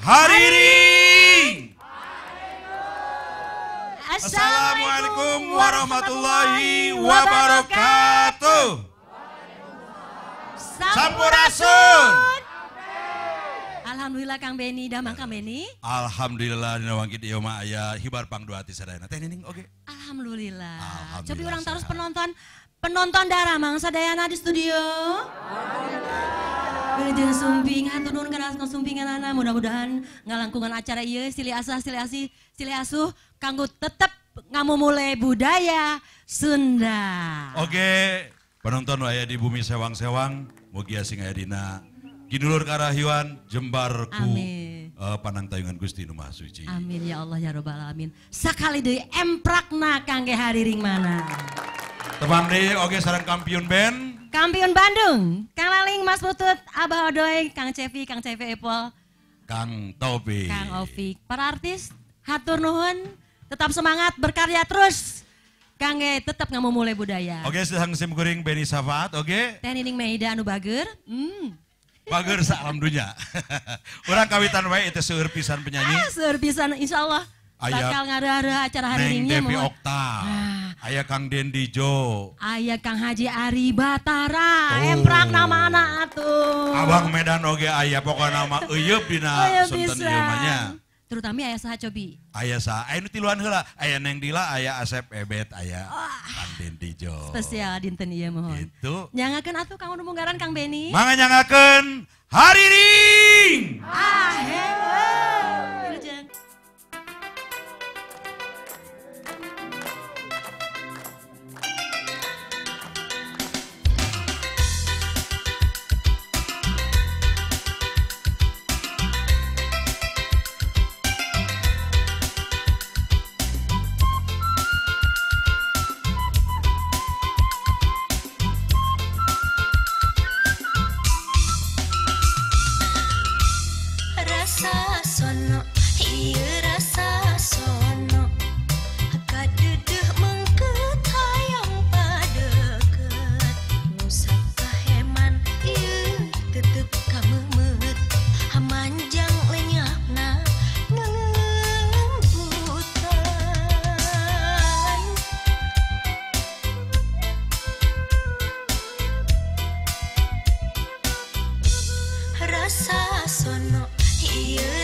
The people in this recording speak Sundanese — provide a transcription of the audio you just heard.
Hariring. Assalamualaikum warahmatullahi wabarakatuh. Sampurasun. Alhamdulillah Kang Beni, damang Kang Beni. Alhamdulillah dina wangkit ieu mah aya hibar pangdua ti sadayana. Teh Nining oge. Alhamdulillah. Cobi urang terus penonton daramang sadayana di studio. Wilujeng sumping, hatur nuhun kana sumpinganana, mudah-mudahan ngalangkungan acara ieu silih asah silih asih silih asuh kanggo tetep ngamumule budaya Sunda. Oke, penonton aya di bumi sewang-sewang, mugia sing aya dina ginulur karahiwan jembar ku panangtayungan Gusti Nu Maha Suci. Amin ya Allah ya Robbal Alamin. Sakali deui emprakna kangge hariring mana. Tepang deui oge sareng kampiun band. Kampiun Bandung, Kang Laling, Mas Putut, Abah Odoy, Kang Cevi, Kang Cevi Epol, Kang Taufik, Kang Opik. Para artis, hatur nuhun, tetap semangat berkarya terus. Kangge tetap ngamumule budaya. Oke, sedang sim kuring Beni Safaat, oke. Teh Nining Meida anu bager. Bager sa alam dunya. Urang kawitan wae itu seueur pisan penyanyi. Ah, seueur pisan insyaallah. Bakal ngareuh-areuh acara hari ini. Neng Devi Okta. Aya Kang Dendi Jo. Aya Kang Haji Ari Batara. Oh. Emprak namana atuh. Abang Medan oge aya pokona mah euyeup dina sonten ieu mah nya. Terutama aya saha cobi? Aya saha? Aya nu tiluan heula, aya Neng Dila, aya Asep Ebet, aya Kang Dendi Jo. Spesial dinten ieu mohon. Gitu. Nyangakeun atuh Kang Munggaran Kang Beni. Mangga nyangakeun Hariring. Ah heeh. Wilujeng. Rasa sono, iya.